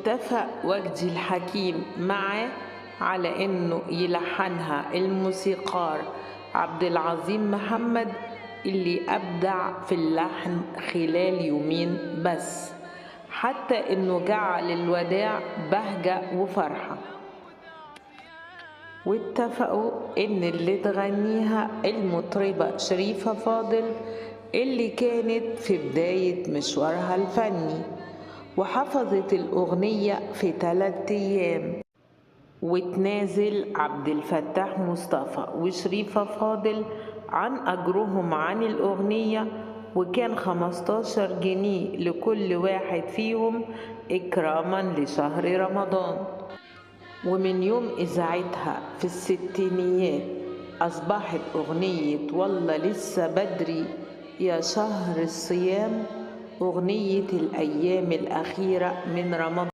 واتفق وجدي الحكيم معاه على إنه يلحنها الموسيقار عبد العظيم محمد اللي أبدع في اللحن خلال يومين بس، حتى إنه جعل الوداع بهجة وفرحة. واتفقوا إن اللي تغنيها المطربة شريفة فاضل اللي كانت في بداية مشوارها الفني، وحفظت الأغنية في 3 أيام. وتنازل عبد الفتاح مصطفى وشريفة فاضل عن أجرهم عن الأغنية، وكان 15 جنيه لكل واحد فيهم إكراما لشهر رمضان. ومن يوم إذاعتها في الستينيات أصبحت أغنية والله لسه بدري يا شهر الصيام أغنية الأيام الأخيرة من رمضان.